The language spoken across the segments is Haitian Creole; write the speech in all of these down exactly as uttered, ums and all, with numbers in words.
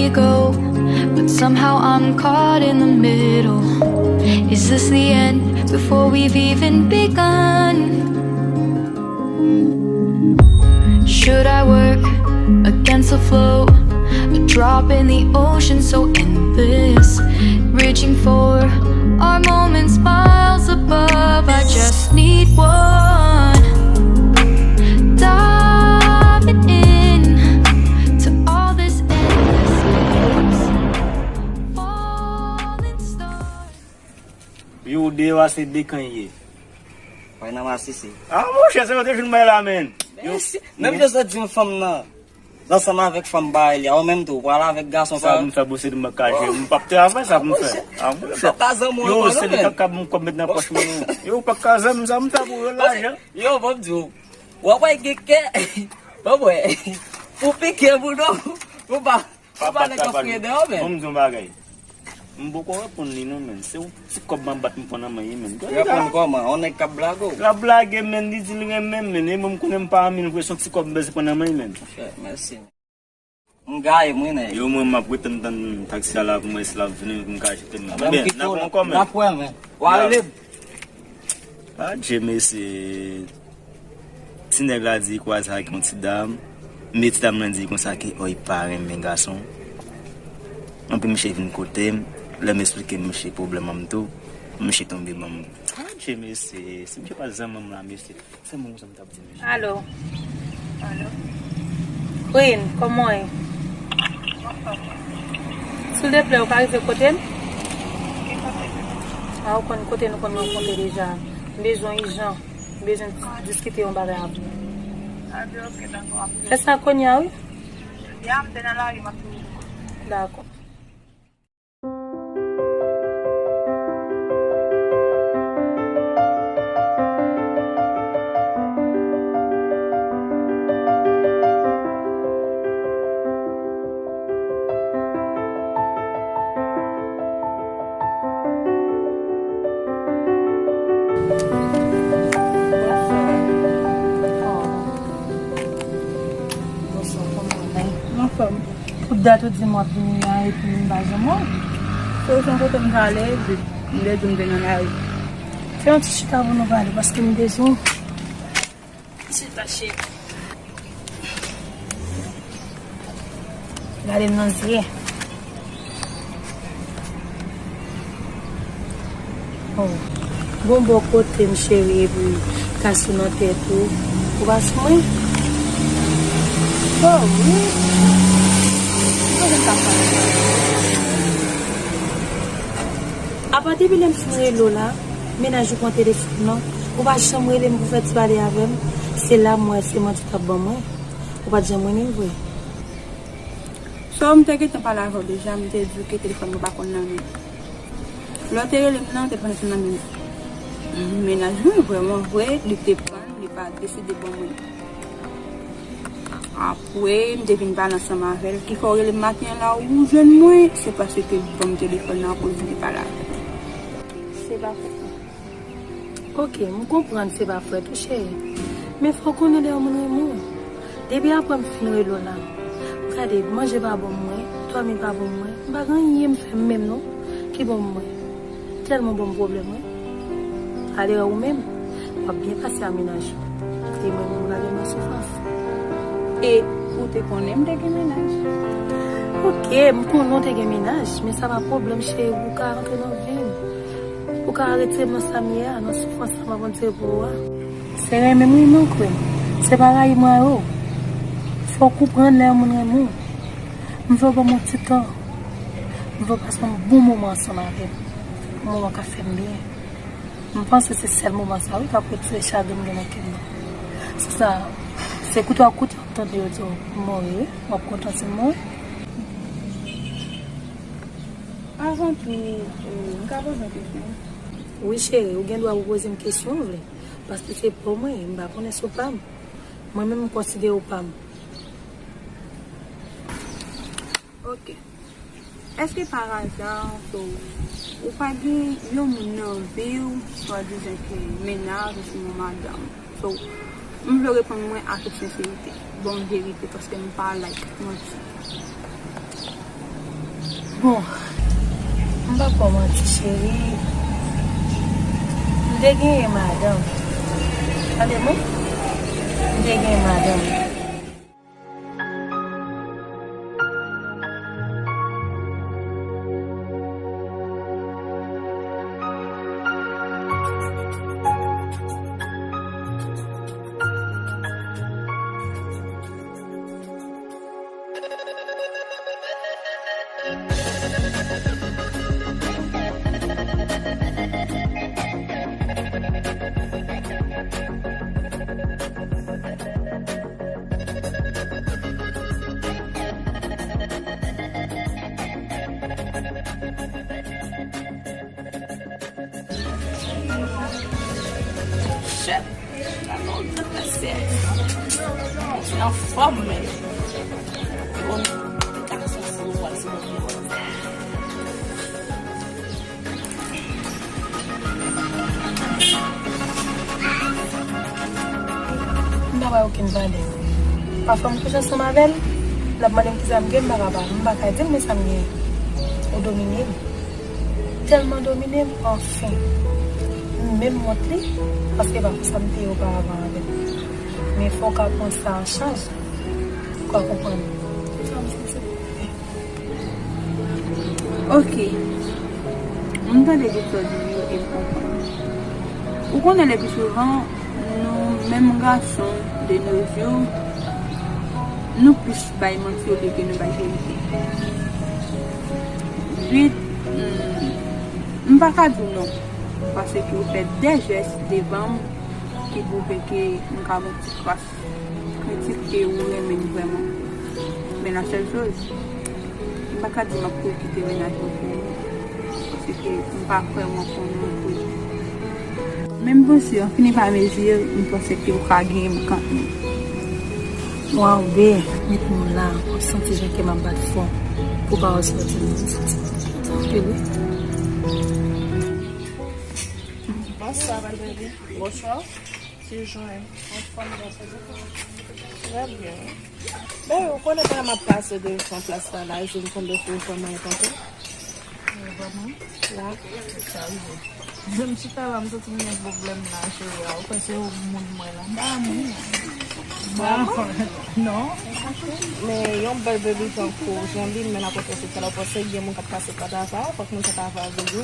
go, but somehow I'm caught in the middle. Is this the end before we've even begun? Should I work against the flow? A drop in the ocean so endless. Reaching for our moments miles above. I just need one. Diving in to all this endless space. Falling stars. Yo, deyò a se dekan ye. Mwen nan masisi. Ah, monchè, se yo te fin bay la, men. Yo, menm jan sa di yon fanm nan, ansanm avèk fanm bagay li a, ou menm tou, ou pral avèk gason sa pa m fè, bosè, m pa ka jere, m p ap travay, sa pou m fè. Ah, monchè. Yo, se li k ap kab m kòb met nan pòch mwen. Yo, ou p ap ka zanmi sa, m ta pou yo lajan. Yo, ban m di w, w ap wè gen kè, ban m wè, pou pike moun non, pou pa. Ou pa nèg k ap fouye deyò, men. Ban m di yon bagay. M poko reponn li non, men. Se yon ti kòb m ap bat m pran nan men li, men. Reponn kòman? On nèg k ap blage w? L ap blage, men. Li di l renmen m, men. E mwen, m konnen m pa renmen l vre, se yon ti kòb m bezwen pran nan men li, men. Monchè, mèsi. M gaye m wi, nèg. Yo, mwen, m ap ret tann, tann taksi a la pou m wè si l ap vini, pou m ka jete m. Ebyen, n ap wè ankò, men. N ap wè, men. W a rele m. Adje, mesye. Ti nèg la di li kwaze ak yon ti dam. Men ti dam nan di li konsa ke, oh, li pa renmen gason. Anpi misye vin kote m. Lè m esplike misye pwoblèm an m tou, misye tonbe ban m. Adje, mesye. Si misye pa t zanmi m la, mesye. Fè m wè sa m t ap di, mesye. Alo. Alo. Queen, kòman w ye? Anfòm. Silteplè, ou ka rive kote m? Ki kote? A, ou konn kote nou konn rankontre deja. M bezwen w ijan. M bezwen diskite yon bagay avè w. A, byen, oke, dakò, ap vini. Fè sa kounye a, wi. Ya, m te nan lari, m ap vini. Dakò. Bonswa. Oh. Bonswa, kòman w ye? M anfòm. Tout dat ou di m w ap vini la, epi m pa janm wè w. Se yon kote m prale, epi m te di w m te nan lari. Fè yon ti chita pou nou pale, paske m bezwen w. Chita, cheri. Gade m nan zye. Oh. Gon bò kote m cheri epi kas ou nan tèt ou. Ou pa sou mwen? Oh, wi. Ou pa janm ka pale. Apa depi lè m fin rele w la, mennaj ou pran telefòn nan, ou pa janm rele m pou fè ti pale avè m. Se la m wè se manti w t ap ban mwen. Ou pa t janm rele m vre. So, m te gentan pale avè w deja, m te di w ke telefòn mwen pa konn nan men m. Lè w te rele m nan, telefòn nan te nan men mennaj mwen, vrèman vre, li te pran, li pa deside ban mwen. Apre, m te vin pale ansanm avè l, ki fè w rele m maten an la, ou jwenn mwen, se paske l ban m telefòn nan akoz m te pale avè l. Se pa fòt mwen. Oke, m konprann se pa frèt ou, cheri. Men fò w konnen lè yon moun renmen w. Depi apre m fin rele w la, gade, manje pa bon mwen, dòmi pa bon mwen, m pa gen anyen m fè m menm non, ki bon mwen. Tèlman ban m pwoblèm, wi. Alè ou menm, w ap byen pase a mennaj ou. E mwen menm, w lage m nan soufrans. E ou te konnen m te gen mennaj? Oke, m konnen w te gen mennaj, men sa pa pwoblèm, cheri, ou ka rantre nan vi m. Ou ka retire m nan sa m ye a, nan soufrans sa m ap andire pou ou a. Se renmen m renmen w, kwè m. Se pa rayi m rayi w. Fò w konprann lè yon moun renmen w. M vle w ban m yon ti tan. M vle w pase yon bon moman ansanm avè m. Yon moman k ap fè m byen. M panse se sèl moman sa, wi, k ap retire chagren m gen nan kè m nan. Se sa, se kout w ap koute, w ap tande yo di w mori, wi. W ap kontan si m mori. Avan tou, euh, m ka poze w kesyon? Wi, cheri, ou gen dwa pou poze m kesyon w vle. Paske se pa w mwen ye, m pa konnen si w pa m. Mwen menm, m konsidere w pa m. Oke. Èske pa aza, so, ou pa gen yon moun nan vi w, swadizan ke mennaj oubyen yon madanm? So, m vle w reponn mwen a tout senserite. Bon verite, paske m pa like manti. Bon, m p ap ba w manti, cheri. M te genyen madanm. Tande mwen? M te genyen madanm. Shit. Gade yon grenn mesye. Mesye anfòm, men. Bon, gason si yo pral sipòte yo. M pa bay okenn valè. Pafwa m kouche ansanm avè l, l ap mande m kisa m gen, m pa ka ba, m pa ka di l men sa m gen. Ou domine m. Tèlman domine m, anfen. M menm wont li, paske pa konsa m te ye oparavan avè l. Men fò w ka pran sa an chaj. Ou ka konprann. Ok. M tande tout sa w di yo e m konprann. Ou konnen le pli souvan, nou menm gason de nos jours, nou plis bay manti olye ke nou bay verite. Vit, hmm, m pa ka di w non, paske ou fè de jès devan m ki pwouve ke m ka gon ti kras kritik ke ou renmen m vrèman. Men la sèl choz, m pa ka di m ap kouri kite mennaj mwen pou ou, paske m pa kwè mwen konnen ou vre. Men m panse, an fini pa mezi, m panse ke ou ka genyen m kanmenm. Waw, be, met nou la, w ap santi jan kè m ap bat fò pou pawòl sa w di m nan, m santi m kontan anpil, wi. Bonswa, bèl bebe. Bonswa. Ti jwenn. Anfòm, bèl bebe. Trè byen. Bebe, ou konnen pandan m ap pase devan plas la, la, e vin tonbe sou ou kòman e tante. Vrèman? La. Sa rive. Menm chita la, m santi m gen pwoblèm la, cheri a. Ou kwè se yon moun mwen la? M pa moun. Vrèman? Non. Men yon bèl bebe tankou w, jan li, men nan kote se talè, ou panse gen moun k ap pase pa travay, fòk moun sa travay vre.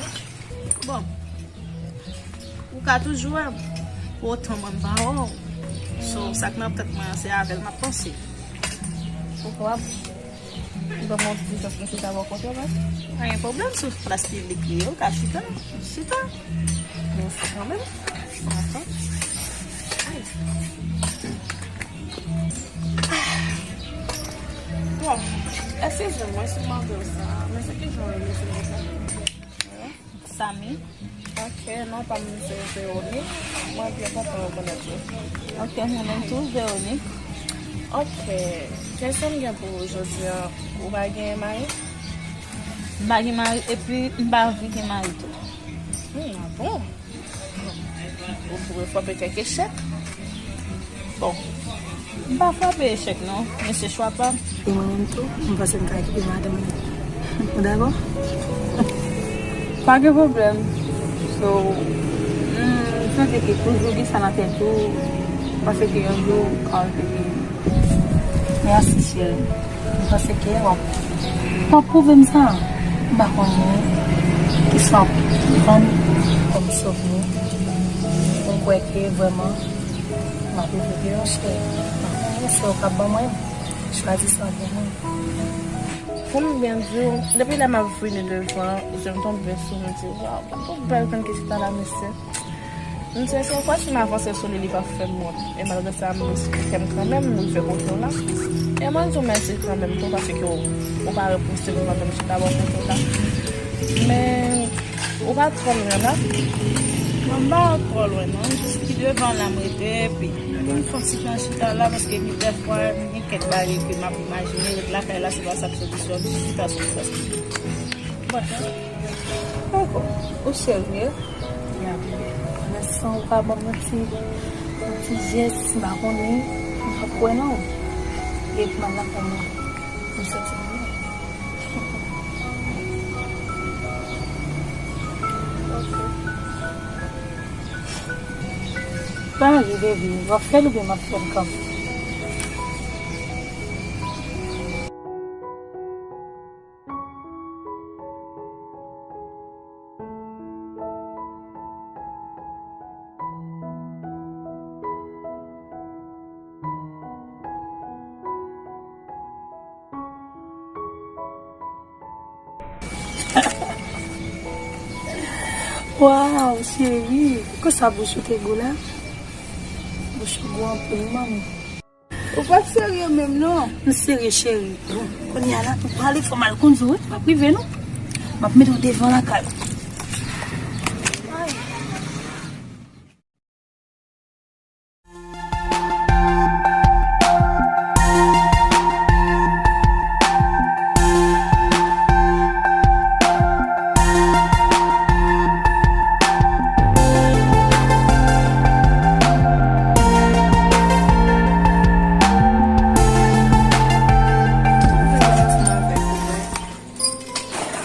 Bon. Ou ka toujou wè m. Pou otan mwen m pa wè w. So, sa k nan tèt mwen an, se avè l m ap panse. Ou kapab ban mwen yon ti chans pou m chita bò kote w, men? Pa gen pwoblèm, sou plas piblik li ye, ou ka chita. Chita. Mèsi kanmenm. Dakò. Ay. Bon, eskize mwen si m mande w sa, men se ki jan w rele sou WhatsApp? Samy. Ok, non pa m se Véronique. Mwen byen kontan rekonèt ou. Ok, mwen menm tou, Véronique. Ok, kesyon m gen pou ou jodi a, ou pa gen mari? M pa gen mari, epi m pa anvi gen mari tou. Hmm, ah bon? Ou dwe frape kèk echèk. Bon, m pa frape echèk non, men se chwa pa m. E mwen menm tou, m panse m ka kite madanm mwen. Ou dakò? Pa gen pwoblèm. So, m santi ke toujou gen sa nan tèt ou, m panse ke yon jou ou ka rive gen. Mèsi cheri. M panse ke w ap, w ap pwouve m sa. M pa konnen kisa w ap vann kòm souvni. M kwè ke vrèman m ap evolye yon cheri. M pa konnen si w k ap ban mwen, chwazi sa pou mwen. Pou m byen di w, depi lè m ap vini devan, je m tonbe sou m, m di, waw, gade yon bèl grenn ki chita la, mesye. M di, èske w kwè si m avanse sou li, li p ap fè m wont? E malgre sa, m riske kè m kanmenm, m rive kote w la. E mwen di w mèsi kanmenm tou, paske w, ou pa repouse m pandan m chita bò kote w la. Men, ou pa twò lwen la? Non, m pa twò lwen non. M jis pi devan la m rete, epi m fè yon ti tan chita la, paske gen dèfwa, m gen kèk bagay ke m ap imajine, ret lakay la, se pa sa k solisyon, m jis chita sou plas. Bon, dakò. Ou serye? Ya, bebe. Pandan se tan ou ka ban m yon ti, yon ti jès, m pa konnen, m pa kwè nan ou. Epi m al lakay mwen. M santi m byen. Chanje, baby. W ap fè l oubyen m ap fè l kanmenm? Waw, cheri, konsa bouch ou te gou la? Bouch ou gou anpil, manmi. Ou pa serye menm, non? M serye, cheri. Bon, kounye a la, pou prale, fò m al konn zo, wi. M ap rive, non? M ap mete w devan lakay. Ay.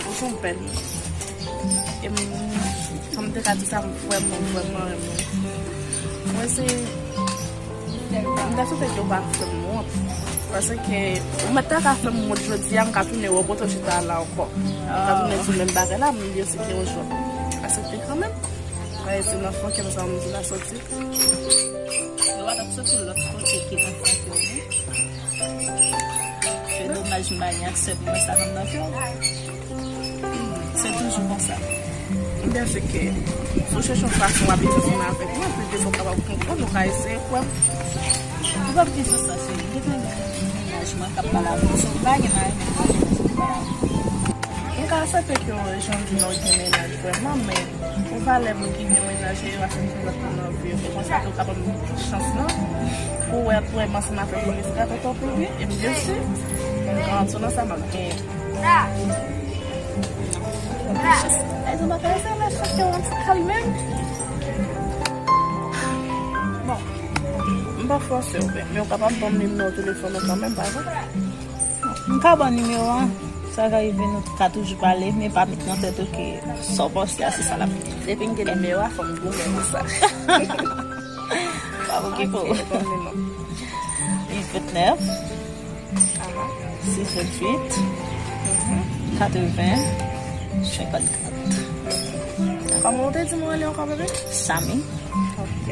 Ou son bèl moun. E m, jan m te ka di sa, m vrèman, vrèman renmen w. Mwen se, m ta swete ke w pa fè m wont. Paske ou mèt ta ka fè m wont jodi a, m ka tounen wè w poto chita la ankò. M ka tounen di w menm bagay la, m di w se ke w jwenn. Aksepte kanmenm. Mwen se nan fon kè m sa m di la soti. Nou pa t ap soti lòt kote ke nan fon kè w, non? Se domaj m pa gen aksè pou mwen sa nan nan kè w. Se toujou konsa. Ebyen, se ke si w chèche yon fason w abitye ansanm avèk mwen, epi devan w kapab konprann, ou ka eseye kwè m. Ou p ap gen sans sa, cheri. Gentan gen yon mennaj mwen k ap pale avè w. So, m pa gen mari, men m pa gen mennaj k ap pale avè w. M ka aksepte ke w jan w di non, w gen mennaj vrèman, men ou valè moun ki gen mennaj e yo asepte lòt moun nan vi yo. Pou konsa tou kapab chans lan pou wè, pou wè m ansanm avèk moun estrato pou li. E byen si m garanti w nan sa m ap genyen. Chans. Ay, sa m ap fè, se mwen chans ke w an ti kal menm. Bon, m pa fòse w, men ou kapab ban m nimewo telefòn ou kanmenm, pa vre? M ka ban nimewo a. Sa ka rive nou ka toujou pale, men pa met nan tèt ou ke sa w panse a, se sa l ap vini. Depi m gen nimewo a, fò m goumen pou sa. Pa okipe w. Ok, ban m nimewo. Uit vennèf, sis venntuit, katreven, senkannkat. Kòman w te di m ou rele ankò, bebe? Samy. Ok.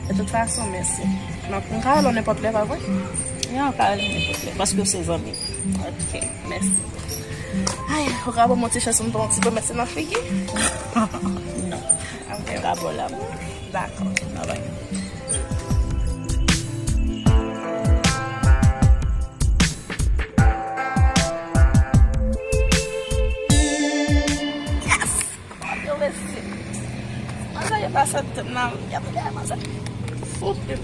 De tout fason, mèsi. M ap, m ka rele w nenpòt lè, pa vre? Ya, w ka rele m nenpòt lè, paske w se zanmi m. Ok, mèsi. Ay, ou ka ban m yon ti chans pou m ba w yon ti grenmèt nan figi? Non. Ok. Ou ka ba w la. Dakò. Babay. Yes! Yo resi. Manzè yo pase tèt nan, y ap gade manzè. Fout li.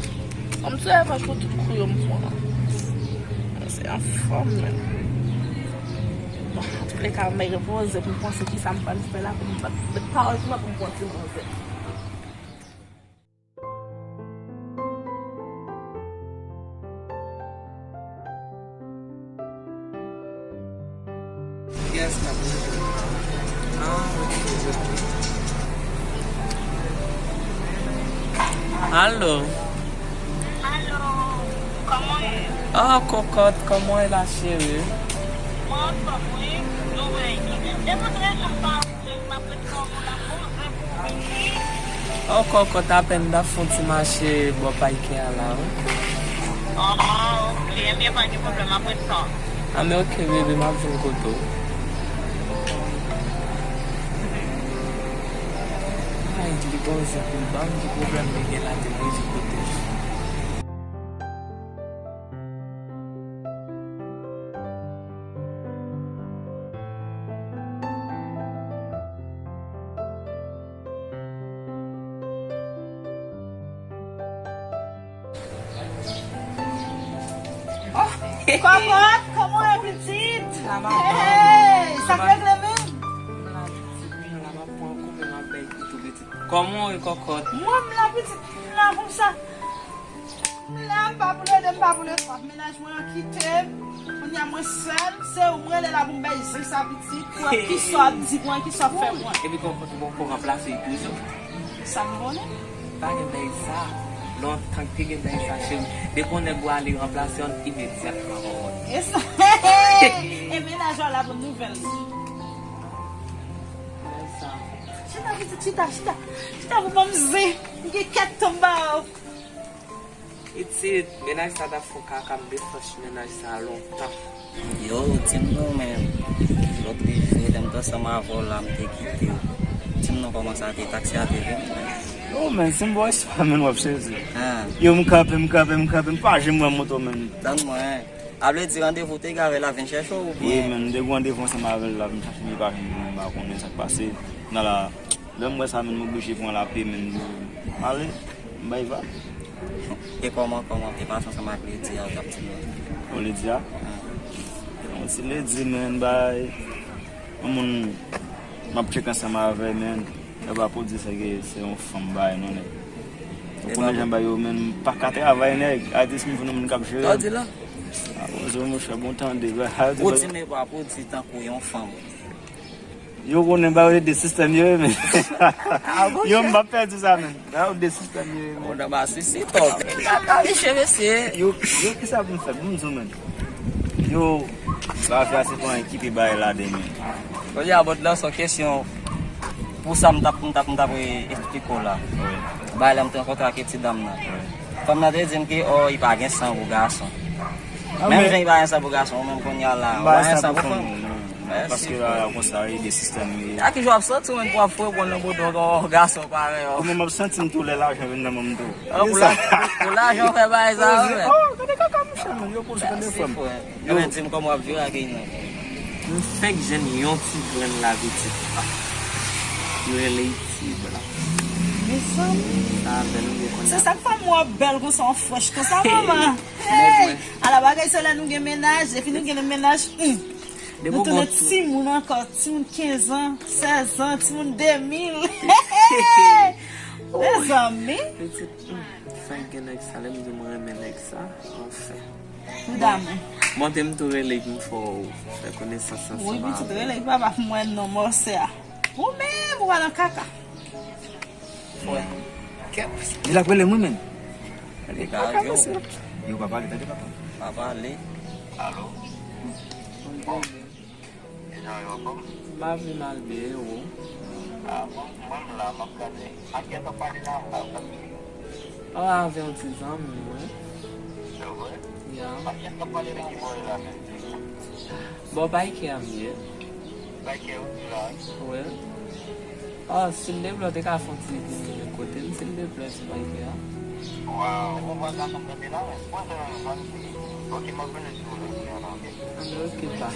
Kòm se avan pou tout kou yo m pran. Se anfòm menm. Bon, antouleka, m repoze pou m panse kisa m pral fè la pou m bat, bat pawòl sou mwen pou m pran ti manzè. Yes, m ap rele. Ah, ok, ok. Alo. Alo, kòman ye? Oh, kokòt, kòman w ye la, cheri? Mwen anfòm, wi. Nou wè ki gen. Depi trè jan pa. Oh, kokòt, apèn m t ap fè yon ti mache bò Payke a la, wi. Ah, ok. Ebyen, pa gen pwoblèm, apre tan. Ah, men ok, bebe, m ap vin kote w. Ay, li poze pou l ban m ki pwoblèm li gen la, te vin kote w. Oh, kòkòt, kòman w ye, pitit? Hey, sa k regle menm? Kòman w ye, kòkòt? Mwen, m la, pitit, m la konsa. M la, m pa pou lede, m pa pou lede. Mennaj mwen an kite m. Kounye a mwen sèl. Se ou m rele la pou m bay zen sa pitit. Pou wè kisa w ap di mwen, kisa w ap fè mwen. Epi kòkòt ou poko ranplase l toujou. Sa m konnen. Pa gen nèg sa. Lontan ki te gen nèg sa, cheri. Depi yon nèg ou ale ranplase yon imedyatman, waw. E sa. E mennaj ou la bon nouvèl. Nèg sa. Chita, chita, chita, chita. Chita pou ban m zen. M gen kèt tonba. Pitit, mennaj sa t ap fè kaka, m defòs mennaj sa lontan. Yo, di m non, men. Lòt jou, lè m t ansanm avè w la, m te kite w. Di m non, kòman sa te, taksi a te vin? Yo, men, si m ba w istwa, men, w ap sezi. Ah. Yo, m kanpe, m kanpe, m kanpe, m pa janm wè moto, men. Tann mwen. A vle di randevou te gare la vin chèche w, oubyen? Wi, men, m te gen randevou ansanm avè l la, vin chèche m, li pa janm vin, m pa konnen sa k pase. Nan la, lè m wè sa, men, m oblije pran lapye, men, m ale, m bay vag. E kòman, kòman te pase ansanm ak Lady a, w t ap di nou? O, Lady a? Ah. Yon ti Lady, men, bay. Yon moun m ap tcheke ansanm avè, men. E pa pou di se ke se yon fanm bay, non, nèg. Ou konnen jan bay yo, men, m pa ka travay, nèg. Atis m vin yon moun k ap jere. Sa w di la? A, bon, se yon mouchè, bon tande, bay. Ou di, men, pa pou di tankou yon fanm. Yo konnen ba yo de sistèm yo ye, men. Ah bon? Yo, m pa pèdi sa, men. Ba yo de sistèm yo ye, men. Bon, nan masisi, tò. Kaka, mesye. Yo, yo, kisa pou m fè? Pou m di w, men. Yo, ba fè se pa yon ekipe bagay la demen. Kounye a, bòt la, se yon kesyon pou sa m t ap, m t ap, m t ap, eh, eksplike w la. Wi. Bagay la, m te rankontre ak ti dam nan. Wi. Fanm nan te di m ke, oh, li pa gen san pou gason. Ah, menm jan li pa gen san pou gason, ou menm kounye a la, ou pa gen san pou fanm. Mèsi, frè. Paske la, konsa, e de sistèm li ye. A ki jan w ap santi w menm pou w ap foure pran nan bouton yon gason parèy ou? Kòman m ap santi m tou lè lajan vin nan men m tou? Oh, pou la-, pou lajan w fè bagay sa yo, frè. Oh, gade kaka, monchè, men, yo poze tande frè m. Mèsi, frè. Yo. Ebyen, di m kòman w ap viv ak Ina. M fèk jwenn yon ti grenn la pitit. Yo rele Iti, bla. Mezanmi. Sa bèl, m rekonn. Se sa k fè m wè w bèl konsa, w frèch konsa, manman. Hey! Ala bagay sa lè nou gen mennaj, depi nou gen mennaj, hmm. Nou tounen timoun ankò, timoun kenz an, sèz an, timoun de mil. Mezanmi. Pitit, hmm, fèk gen nèg sa, lè m di w m renmen nèg sa, anfen. Kou damou. Monte m tou rele m fè w fè konesans ansanm avè l. Wi, pitit, rele papa pou mwen non, mòsè a. Ou menm, ou pa nan kaka. Frè. Kèt. Di l ap rele m wi, men. Gade kaka, mesye. Yo, pa pale, tande papa. Pa pale. Alo. Kijan yo, anfòm? M ap viv malgre ou. Ah, mwen, mwen m la, m ap gade. Ak kiyès w ap pale la? Oh, avè yon ti zanmi mwen. Se vre? Ya. Ak kiyès w ap pale la, ki bò w ye la menm? Bò Baikè a m ye. Baikè ou di la? Wi. Oh, silvouplè, w te ka fè yon ti vini kote m, silvouplè, sou Baikè a. Waw, ou wè gason m kanpe la, wi. Mwen se yon zanmi. Ok, m ap vini sou ou la, ok? Anben, ok, pa.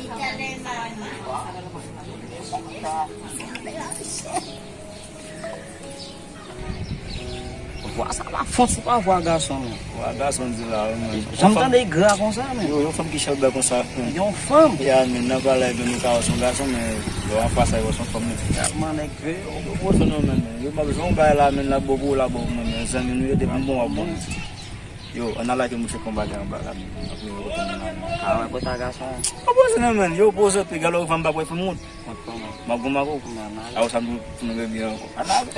Vwa sa pa fon, se pa vwa gason, non. Vwa gason di la, wi, men. Janm tande gra konsa, men. Yo, yon fanm ki chèlbè konsa, men. Yon fanm? Ya, men, nan palè, men, nou ka wè se yon gason, men, lè w anfas, yo, se yon fanm, men. Tèlman nèg vre, yo. Yo, bon, se non, men, men. Yo, m ap jwenn yon bagay la, men, l ap bon pou ou, l ap bon pou mwen, men. Zanmi nou ye, depi m bon, w ap bon. Yo, ann al lage mouche konba ki anba la, men. Ap rive kote nou la, men. A, wè, kote a gason? Yo, poze non, men. Yo, poze, pi gade yon fanm pa pran fanm wout. Kont kòman? M ap gon mago. Nan, nan. A, ou sa m pou nou revyen ankò. Ann al.